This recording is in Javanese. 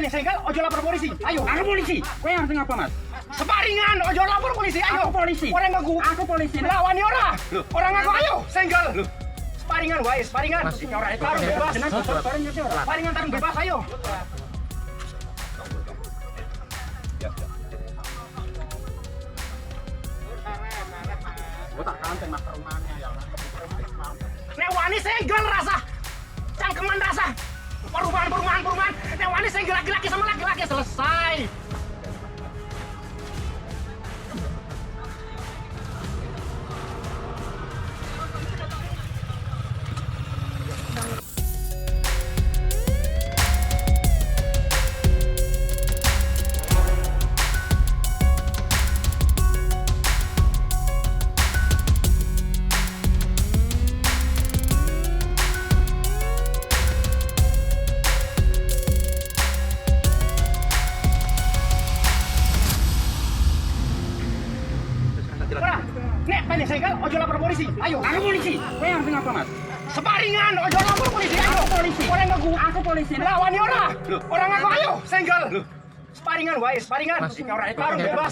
pengen senggol ojo lapor polisi. Ayo. Aku polisi. Kowe ngerti ngapa, Mas? Separingan ojo lapor polisi. Ayo. Aku polisi. Ora ngaku. Aku polisi. Lawani ora. Ora ngaku ayo senggol. Sparingan wae, sparingan. Tarung bebas. Sparingan tarung bebas ayo. Nek wani senggol rasa. Cangkeman rasa. Perubahan, perubahan, perubahan. Nek wani senggol laki-laki sama laki-laki selesai. Ora. Nek pengen senggol ojo lapor polisi. Ayo. Aku polisi. Kowe ngerti ngapa, Mas? Separingan ojo lapor polisi. Ayo. Aku polisi. Ora ngaku. Aku polisi. Lawani ora. Ora ngaku ayo senggol. Sparingan wae, sparingan. Tarung bebas.